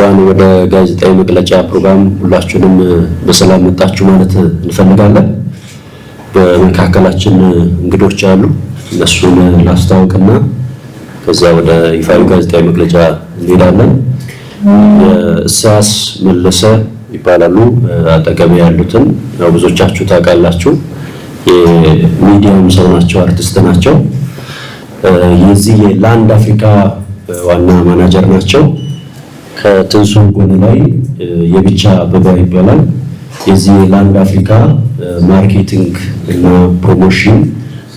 እንኳን ወደ ጋዜጣዊ መግለጫ ፕሮግራም ሁላችሁንም በሰላም መጣችሁ ማለት እንፈልጋለን። በመካከላችን እንግዶች አሉ። እነሱን ላስተዋውቅና ከዛ ወደ ይፋዊ ጋዜጣዊ መግለጫ እንሄዳለን። ኢሳያስ መለሰ ይባላሉ። አጠገቤ ያሉትን ያው ብዙዎቻችሁ ታውቃላችሁ። የሚዲያም ሰው ናቸው፣ አርቲስት ናቸው። የዚህ የላንድ አፍሪካ ዋና ማናጀር ናቸው። ከትንሱ ጎን ላይ የብቻ አበባ ይባላል። የዚህ የላንድ አፍሪካ marketing እና promotion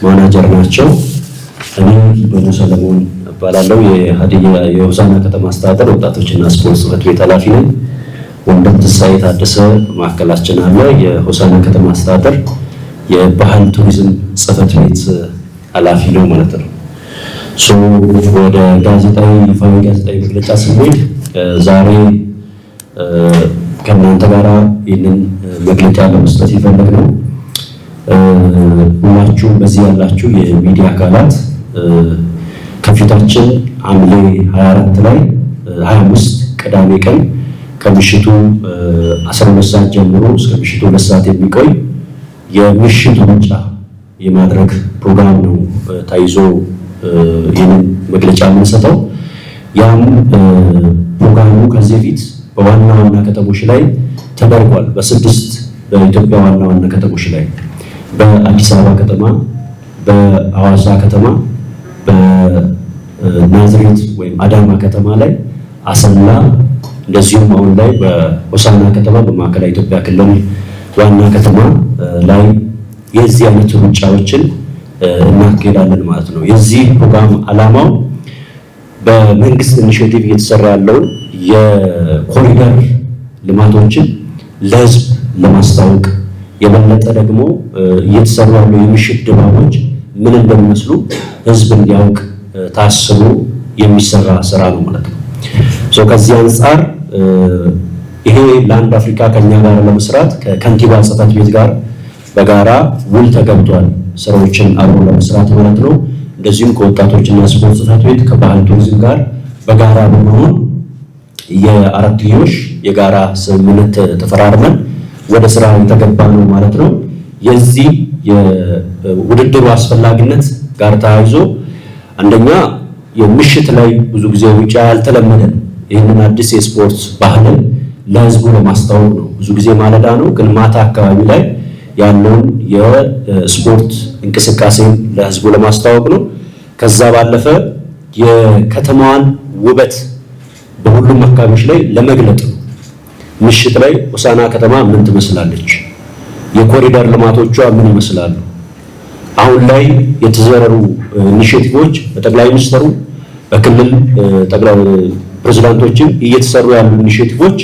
manager ናቸው። እኔ በሉ ሰለሞን እባላለሁ። የሀዲያ የሆሳዕና ከተማ አስተዳደር ወጣቶችና ስፖርት ጽሕፈት ቤት ኃላፊ ነኝ። ወንድም ትንሳኤ ታደሰ ማዕከላችን አለ። የሆሳዕና ከተማ አስተዳደር የባህል ቱሪዝም ጽሕፈት ቤት ኃላፊ ነው ማለት ነው። So ወደ ጋዜጣዊ ይፋዊ ጋዜጣዊ መግለጫ ስንሄድ ዛሬ ከእናንተ ጋር ይህንን መግለጫ ለመስጠት የፈለግነው ሁላችሁም በዚህ ያላችሁ የሚዲያ አካላት ከፊታችን ሐምሌ 24 ላይ 25 ቅዳሜ ቀን ከምሽቱ 12 ሰዓት ጀምሮ እስከ ምሽቱ 2 ሰዓት የሚቆይ የምሽት ሩጫ የማድረግ ፕሮግራም ነው ተይዞ ይህንን መግለጫ የምንሰጠው። ያም ፕሮግራሙ ከዚህ በፊት በዋና ዋና ከተሞች ላይ ተደርጓል። በስድስት በኢትዮጵያ ዋና ዋና ከተሞች ላይ በአዲስ አበባ ከተማ፣ በሐዋሳ ከተማ፣ በናዝሬት ወይም አዳማ ከተማ ላይ፣ አሰላ፣ እንደዚሁም አሁን ላይ በሆሳዕና ከተማ በማዕከላዊ ኢትዮጵያ ክልል ዋና ከተማ ላይ የዚህ አይነት ሩጫዎችን እናካሄዳለን ማለት ነው። የዚህ ፕሮግራም ዓላማው በመንግስት initiative እየተሰራ ያለውን የኮሪደር ልማቶችን ለህዝብ ለማስታወቅ፣ የበለጠ ደግሞ እየተሰሩ ያሉ የምሽት ድባቦች ምን እንደሚመስሉ ህዝብ እንዲያውቅ ታስቦ የሚሰራ ስራ ነው ማለት ነው። So ከዚህ አንጻር ይሄ ላንድ አፍሪካ ከኛ ጋር ለመስራት ከከንቲባ ጽሕፈት ቤት ጋር በጋራ ውል ተገብቷል። ስራዎችን አብሮ ለመስራት ማለት ነው። እንደዚሁም ከወጣቶችና ስፖርት ጽሕፈት ቤት፣ ከባህል ቱሪዝም ጋር በጋራ በመሆን የአራትዮሽ የጋራ ስምምነት ተፈራርመን ወደ ስራ የተገባ ነው ማለት ነው። የዚህ የውድድሩ አስፈላጊነት ጋር ተያይዞ አንደኛ የምሽት ላይ ብዙ ጊዜ ሩጫ ያልተለመደ ነው። ይህንን አዲስ የስፖርት ባህልን ለህዝቡ ለማስተዋወቅ ነው። ብዙ ጊዜ ማለዳ ነው፣ ግን ማታ አካባቢ ላይ ያለውን የስፖርት እንቅስቃሴን ለህዝቡ ለማስተዋወቅ ነው። ከዛ ባለፈ የከተማዋን ውበት በሁሉም አካባቢዎች ላይ ለመግለጥ ነው። ምሽት ላይ ሆሳዕና ከተማ ምን ትመስላለች? የኮሪደር ልማቶቿ ምን ይመስላሉ? አሁን ላይ የተዘረሩ initiative ኦች በጠቅላይ ሚኒስትሩ፣ በክልል ጠቅላይ ፕሬዝዳንቶችም እየተሰሩ ያሉ initiative ኦች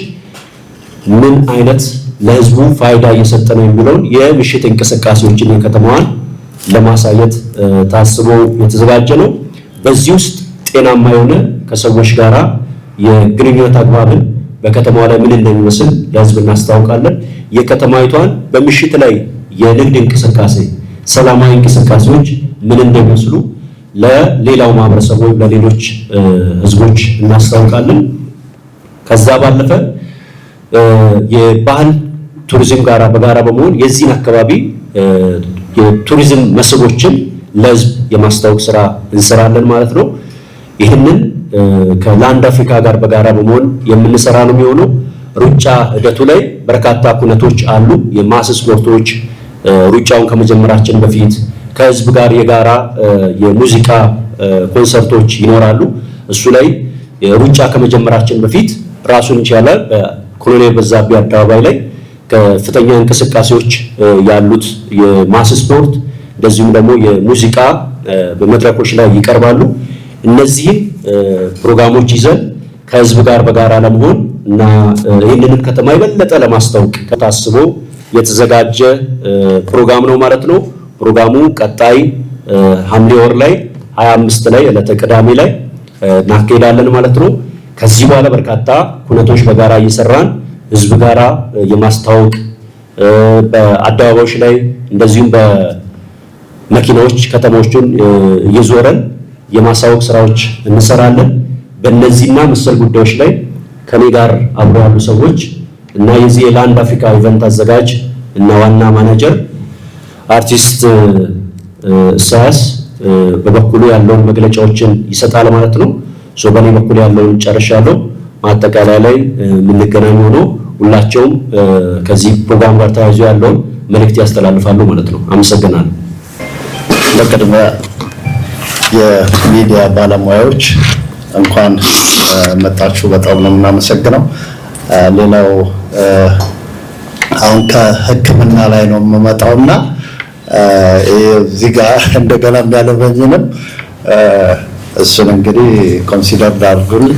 ምን አይነት ለህዝቡ ፋይዳ እየሰጠ ነው የሚለውን የምሽት እንቅስቃሴዎችን የከተማዋን ለማሳየት ታስቦ የተዘጋጀ ነው። በዚህ ውስጥ ጤናማ የሆነ ከሰዎች ጋራ የግንኙነት አግባብን በከተማዋ ላይ ምን እንደሚመስል ለህዝብ እናስታውቃለን። የከተማይቷን በምሽት ላይ የንግድ እንቅስቃሴ፣ ሰላማዊ እንቅስቃሴዎች ምን እንደሚመስሉ ለሌላው ማህበረሰብ ወይም ለሌሎች ህዝቦች እናስታውቃለን። ከዛ ባለፈ የባህል ቱሪዝም ጋራ በጋራ በመሆን የዚህን አካባቢ የቱሪዝም መስህቦችን ለህዝብ የማስታወቅ ስራ እንሰራለን ማለት ነው። ይህንን ከላንድ አፍሪካ ጋር በጋራ በመሆን የምንሰራ ነው የሚሆነው። ሩጫ ሂደቱ ላይ በርካታ ኩነቶች አሉ። የ mass ስፖርቶች ሩጫውን ከመጀመራችን በፊት ከህዝብ ጋር የጋራ የሙዚቃ ኮንሰርቶች ይኖራሉ። እሱ ላይ ሩጫ ከመጀመራችን በፊት ራሱን የቻለ በኮሎኔል በዛብህ አደባባይ ላይ ከፍተኛ እንቅስቃሴዎች ያሉት የ mass ስፖርት እንደዚሁም ደግሞ የሙዚቃ በመድረኮች ላይ ይቀርባሉ። እነዚህን ፕሮግራሞች ይዘን ከህዝብ ጋር በጋራ ለመሆን እና ይህንንም ከተማ የበለጠ ለማስታወቅ ታስቦ የተዘጋጀ ፕሮግራም ነው ማለት ነው። ፕሮግራሙ ቀጣይ ሐምሌ ወር ላይ 25 ላይ ዕለተ ቅዳሜ ላይ እናካሄዳለን ማለት ነው። ከዚህ በኋላ በርካታ ኩነቶች በጋራ እየሰራን ህዝብ ጋራ የማስታወቅ፣ በአደባባዮች ላይ እንደዚሁም በመኪናዎች ከተሞችን እየዞረን የማሳወቅ ስራዎች እንሰራለን። በእነዚህና መሰል ጉዳዮች ላይ ከኔ ጋር አብሮ ያሉ ሰዎች እና የዚህ የላንድ አፍሪካ event አዘጋጅ እና ዋና ማናጀር አርቲስት ኢሳያስ በበኩሉ ያለውን መግለጫዎችን ይሰጣል ማለት ነው። So በእኔ በኩል ያለውን ጨርሻለሁ። ማጠቃለያ ላይ የምንገናኝ ሆኖ ሁላቸውም ከዚህ ፕሮግራም ጋር ተያይዞ ያለውን መልእክት ያስተላልፋሉ ማለት ነው። አመሰግናለሁ። በቅድሚያ የሚዲያ ባለሙያዎች እንኳን መጣችሁ፣ በጣም ነው የምናመሰግነው። ሌላው አሁን ከሕክምና ላይ ነው የምመጣውና እዚህ ጋር እንደገና የሚያለበኝንም እሱን እንግዲህ consider አድርጉልኝ።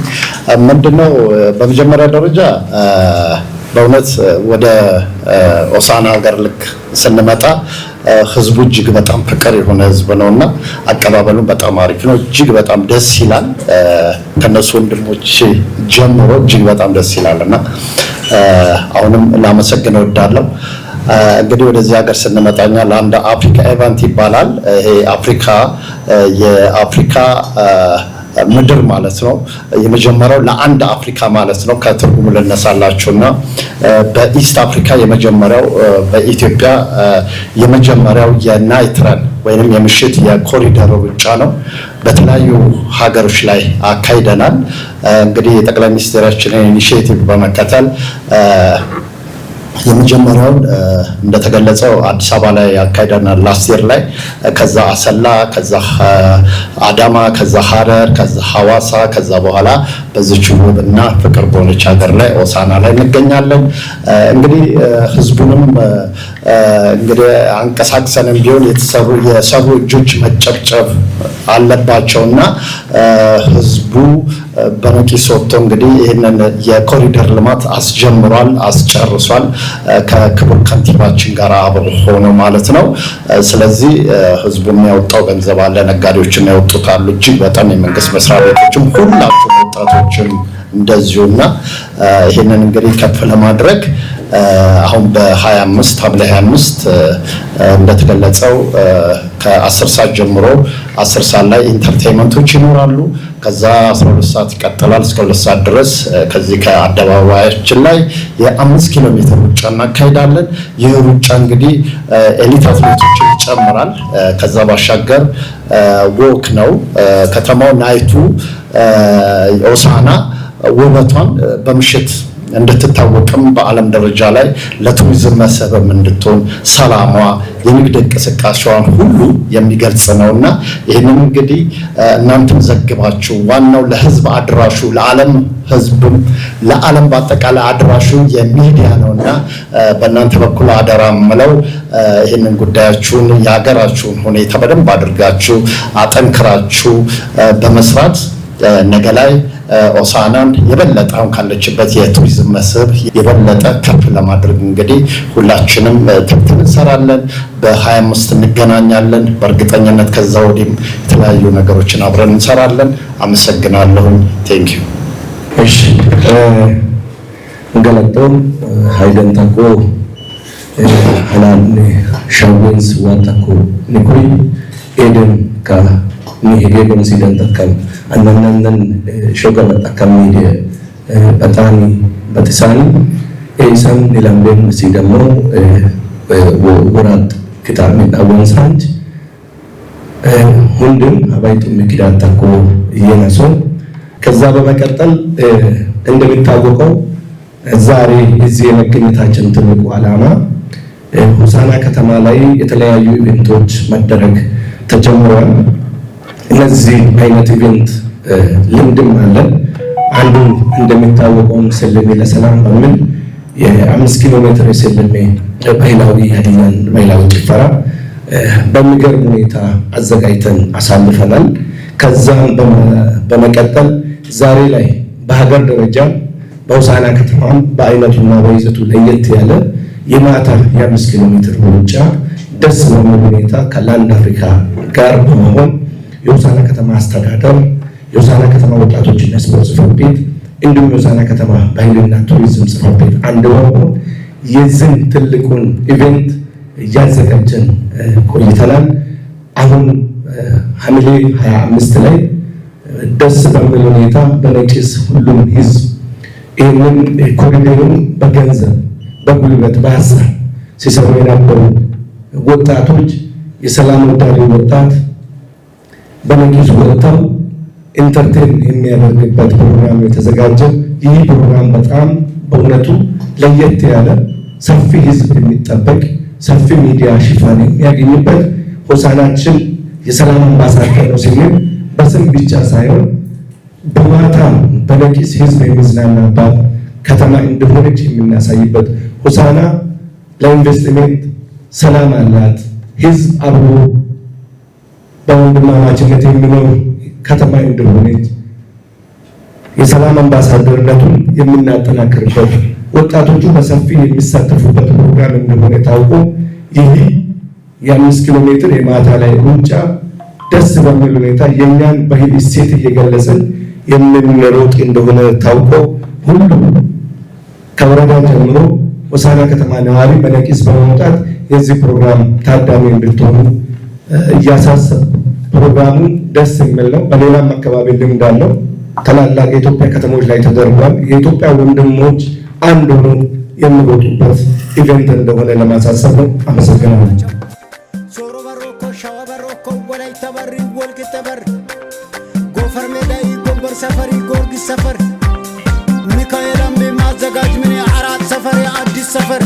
ምንድነው፣ በመጀመሪያ ደረጃ በእውነት ወደ ሆሳዕና ሀገር ልክ ስንመጣ ህዝቡ እጅግ በጣም ፍቅር የሆነ ህዝብ ነው እና አቀባበሉም በጣም አሪፍ ነው። እጅግ በጣም ደስ ይላል። ከነሱ ወንድሞች ጀምሮ እጅግ በጣም ደስ ይላል እና አሁንም ላመሰግን እወዳለሁ። እንግዲህ ወደዚህ ሀገር ስንመጣ እኛ ለአንድ አፍሪካ event ይባላል። ይሄ አፍሪካ የአፍሪካ ምድር ማለት ነው። የመጀመሪያው ለአንድ አፍሪካ ማለት ነው። ከትርጉሙ ልነሳላችሁ እና በ East Africa የመጀመሪያው፣ በኢትዮጵያ የመጀመሪያው የ night run ወይንም የምሽት የኮሪደር ሩጫ ነው። በተለያዩ ሀገሮች ላይ አካሂደናል። እንግዲህ የጠቅላይ ሚኒስትራችንን initiative በመከተል የመጀመሪያውን እንደተገለጸው አዲስ አበባ ላይ አካሂደናል last year ላይ። ከዛ አሰላ፣ ከዛ አዳማ፣ ከዛ ሀረር፣ ከዛ ሐዋሳ፣ ከዛ በኋላ በዚች ውብና ፍቅር በሆነች ሀገር ላይ ሆሳዕና ላይ እንገኛለን። እንግዲህ ህዝቡንም እንግዲህ አንቀሳቅሰንም ቢሆን የተሰሩ የሰሩ እጆች መጨብጨብ አለባቸውና ህዝቡ በነቂስ ወጥቶ እንግዲህ ይህንን የኮሪደር ልማት አስጀምሯል፣ አስጨርሷል፣ ከክቡር ከንቲባችን ጋር አብሮ ሆኖ ማለት ነው። ስለዚህ ህዝቡ የሚያወጣው ገንዘብ አለ፣ ነጋዴዎች የሚያወጡት አሉ፣ እጅግ በጣም የመንግስት መስሪያ ቤቶችም ሁላችሁም ወጣቶችም እንደዚሁና ይህንን እንግዲህ ከፍ ለማድረግ አሁን በ25 ሐምሌ 25 እንደተገለጸው ከ10 ሰዓት ጀምሮ 10 ሰዓት ላይ entertainment ኦች ይኖራሉ። ከዛ 12 ሰዓት ይቀጥላል እስከ 2 ሰዓት ድረስ ከዚህ ከአደባባያችን ላይ የ5 ኪሎ ሜትር ሩጫ እናካሂዳለን። ይህ ሩጫ እንግዲህ elite አትሌቶችን ይጨምራል። ከዛ ባሻገር walk ነው። ከተማው night ኡ ሆሳዕና ውበቷን በምሽት እንድትታወቅም በዓለም ደረጃ ላይ ለቱሪዝም መስህብም እንድትሆን ሰላሟ፣ የንግድ እንቅስቃሴዋን ሁሉ የሚገልጽ ነው እና ይህንን እንግዲህ እናንተም ዘግባችሁ ዋናው ለህዝብ አድራሹ፣ ለዓለም ህዝብም ለዓለም በአጠቃላይ አድራሹ የሚዲያ ነው እና በእናንተ በኩል አደራ ምለው ይህንን ጉዳያችሁን የሀገራችሁን ሁኔታ በደንብ አድርጋችሁ አጠንክራችሁ በመስራት ነገ ላይ ሆሳዕናን የበለጠ አሁን ካለችበት የቱሪዝም መስህብ የበለጠ ከፍ ለማድረግ እንግዲህ ሁላችንም ተግተን እንሰራለን። በ25 እንገናኛለን። በእርግጠኝነት ከዛ ወዲህም የተለያዩ ነገሮችን አብረን እንሰራለን። አመሰግናለሁኝ። Thank you። እሺ፣ ገለጦም ሃይደንታኮ halaan shawwens waan takko ni kuri eden ka ni hege consider takkam annannan shoga takkam ni በጣም በትሳኒ ኤሳን ኒላምቤን ሲ ደግሞ ወራት ክታብ አወንሳንች ሁንድም አባይቱ ምክዳት ተኮ እየነሶ። ከዛ በመቀጠል እንደሚታወቀው ዛሬ እዚህ የመገኘታችን ትልቁ ዓላማ ሆሳዕና ከተማ ላይ የተለያዩ event ኦች መደረግ ተጀምረዋል። እነዚህ አይነት event ልምድም አለን። አንዱ እንደሚታወቀው ሰለሜ ለሰላም በሚል የ5 ኪሎ ሜትር የሰለሜ ባህላዊ ሀዲያን ባህላዊ ጭፈራ በሚገርም ሁኔታ አዘጋጅተን አሳልፈናል። ከዛም በመቀጠል ዛሬ ላይ በሀገር ደረጃ በሆሳዕና ከተማም በአይነቱና በይዘቱ ለየት ያለ የማታ የ5 ኪሎ ሜትር ሩጫ ደስ በሚል ሁኔታ ከላንድ አፍሪካ ጋር በመሆን የሆሳዕና ከተማ አስተዳደር፣ የሆሳዕና ከተማ ወጣቶችና ስፖርት ጽሕፈት ቤት እንዲሁም የሆሳዕና ከተማ ባህልና ቱሪዝም ጽሕፈት ቤት አንድ በመሆን የዚህን ትልቁን event እያዘጋጀን ቆይተናል። አሁን ሐምሌ 25 ላይ ደስ በሚል ሁኔታ በነቂስ ሁሉም ህዝብ ይህንን ኮሪደሩን በገንዘብ፣ በጉልበት፣ በሀሳብ ሲሰሩ የነበሩ ወጣቶች፣ የሰላም ወዳድ ወጣት በነቂስ ወጥተው entertain የሚያደርግበት ፕሮግራም የተዘጋጀ። ይህ ፕሮግራም በጣም በእውነቱ ለየት ያለ፣ ሰፊ ህዝብ የሚጠበቅ፣ ሰፊ ሚዲያ ሽፋን የሚያገኝበት፣ ሆሳናችን የሰላም አምባሳደር ነው ሲል በስም ብቻ ሳይሆን በማታ በነቂስ ህዝብ የሚዝናናባት ከተማ እንደሆነች የምናሳይበት፣ ሆሳና ለኢንቨስትመንት ሰላም አላት፣ ህዝብ አብሮ በወንድማማችነት የሚኖር ከተማ እንደሆነች የሰላም አምባሳደርነቱን የምናጠናክርበት፣ ወጣቶቹ በሰፊ የሚሳተፉበት ፕሮግራም እንደሆነ ታውቆ ይህ የ5 ኪሎ ሜትር የማታ ላይ ሩጫ ደስ በሚል ሁኔታ የእኛን ባህል እሴት እየገለጽን የምንሮጥ እንደሆነ ታውቆ ሁሉም ከወረዳ ጀምሮ ሆሳዕና ከተማ ነዋሪ በነቂስ በመውጣት የዚህ ፕሮግራም ታዳሚ እንድትሆኑ እያሳሰብ፣ ፕሮግራሙ ደስ የሚል ነው። በሌላም አካባቢ ልምድ አለው። ታላላቅ የኢትዮጵያ ከተሞች ላይ ተደርጓል። የኢትዮጵያ ወንድሞች አንድ ሆኖ የሚሮጡበት event እንደሆነ ለማሳሰብ ነው። አመሰግናለሁ። ሶሮ በሮኮ፣ ሸዋ በሮኮ፣ ወላይታ በሪ፣ ወልቂጤ በር፣ ጎፈር ሜዳይ፣ ጎንበር ሰፈሪ፣ ጊዮርጊስ ሰፈር፣ ሚካኤል አምቤ፣ ማዘጋጅ ምን፣ አራት ሰፈር፣ አዲስ ሰፈር።